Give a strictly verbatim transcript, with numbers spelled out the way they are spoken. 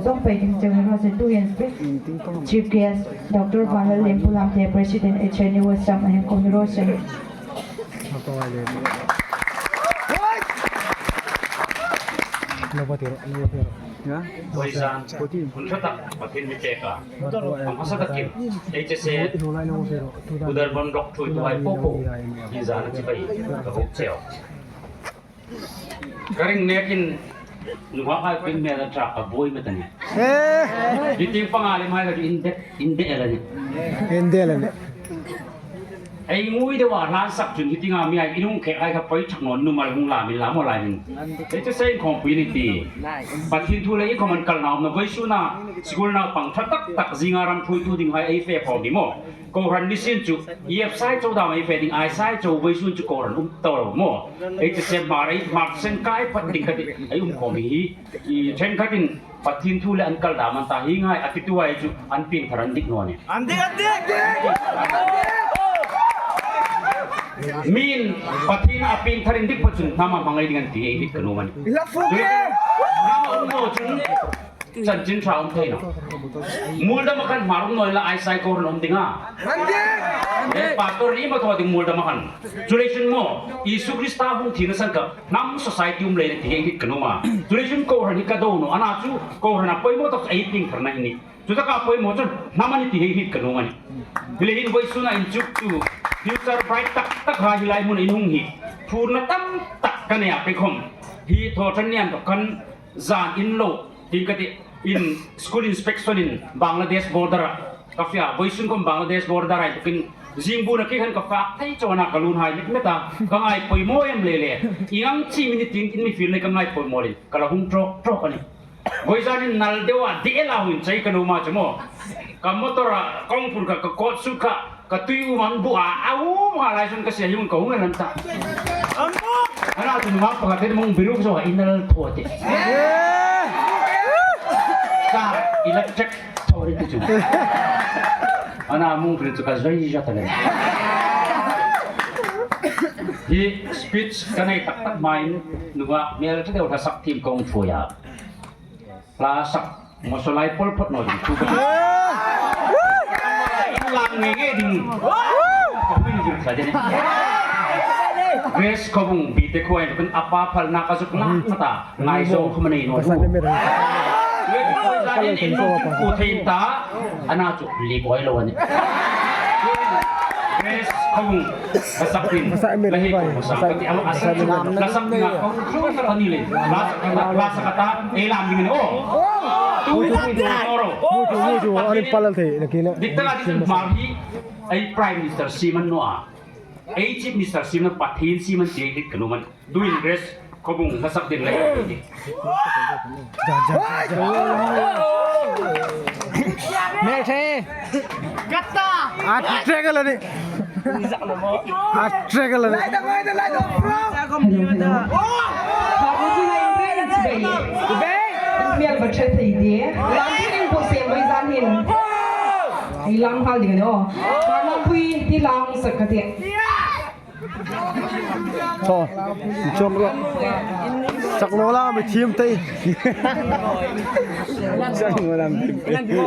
Tawng pei ding cheu ni raw se, tu hian Chief Guest Doctor Vanlalliempu Lamte, President H N U Assam, a hung ko ni raw se. Voizan hun ṭha tak Pathien mi pek a, a hmasa takin H S A Udaibon block thuoituhai popo hi zana chibai ka hawng cheu. Ka ring nekin nunghak hai pin mel a ṭha ka buoi met a nih. He! Hi tieng panga lem hai ka chu in det, in det el a nih. In det el a nih. Ei ngui deuha hlan sak chun hi tienga mi hai in hung khek hai kha poi ṭhak naw, numal hung la min la maw lai hin. Ei chu sei khawmpui ni ti. Pathien thu le inkhawm an kalna awm naw, vawisuna school naupang ṭha tak tak zinga ram thuoitu ding hai ei fe khawm ni maw. Kohran ni sin chu, i ep sai chau dam ei fe ding, ai sai chau vawisun chu kohran um ta lo maw. Ei ti se Hmar, ei Hmar sen kai phat ding ka ti, ei um khawm hi, i ṭhenkhatin Pathien thu le an kal dam an ta hi ngai, a titu hai chu an pieng thar an dik naw ni. An dik, an dik, an dik! Min Pathien a pieng thar in dik pha chun hnam a hmangai ding an ti ei dik ka nuom a nih. Hnam a um naw chun chanchin ṭha um thei naw. Muoldam a khan Hmar um naw la, ai sai kohran um ding a. Eh, pastor ni ma thaw ding muoldam a khan. Chuleiin maw, Isu Krista hung thina san kha hnam society um lei ti hei ka nuom a. Chuleiin kohran hi ka do naw, ana chu kohran a poimaw tak ei pieng thar na hi ni. Chu taka poimaw chun hnam a ni ti hei ka nuom a nih. Hi le hin vawisuna inchuk chu future bright tak tak hai hi lai hmun in hung hi. Phurna tam tak ka nei a, pei khawm. Hi thaw ṭan nian tawk khan zan in lo, tin ka ti, in school inspection in Bangladesh border a ka fe a, vawisun khawm Bangladesh border a intukin zingbuna khi khan ka fak thei chauh ana ka lun hai met met a, ka ngai poimaw em le le. Ieng ang chi mi ni tin in mi feel nei ka ngai poimaw lin, ka la hung ṭawk ṭawk a nih. Vawizan in nal deuha dela hung chei ka nuom a chu maw. Ka motor a kawng phur kha, ka coat suit kha, ka tui um an bu a, a um a lai sun ka sia hi un ka hung an ta. Ana chu ma pakhat te mung biru so inal tho te. Ka electric tho ri chu. Ana mung biru chu ka zoi ja ta le. Hi speech ka nei tak tak mai nuwa mel te deu tha sak thim kong tho ya. Hla sak, maw saw lai pol phot naw ding thu ka. In lang nge nge ding. Ka hui zir sa ding. Grace Khawbung, B Tech khuai, kan a pa phalna ka zuk na, na ta, ngai zo khawm a nei naw. Ka sa ne me re. Grace Khawbung, in in nung ku thei ta, ana chu li boi lo a nih. Grace Khawbung. Ka sak ding. Ka sak ding. La hi ko, ka sak ding. Ka sak ding. Ka sak ding. Ka sak ding. Ka sak ding. Ka sak ding. Ei lam ding ni o. Tu tu tu. Tu tu tu. Ani palal thei na kina. Dik taka dik Hmar hi. Ei Prime Minister siem an naw a. Ei Chief Minister siem na, Pathien siem an ti dik ka nuom a nih. Duin Grace Khawbung ka sak ding le. Mel the. Gatta. A track la ni. A track la ni. Hello, hello. Hmar va ṭha thei de. Lam thei ding po se mai zan hin. Ei lam hal ding a ni o. Hmar lampui ti lam sak ka ti. Thaw, chawm rawh. Sak naw la, mi thiem te. Sak naw la, mi thiem te.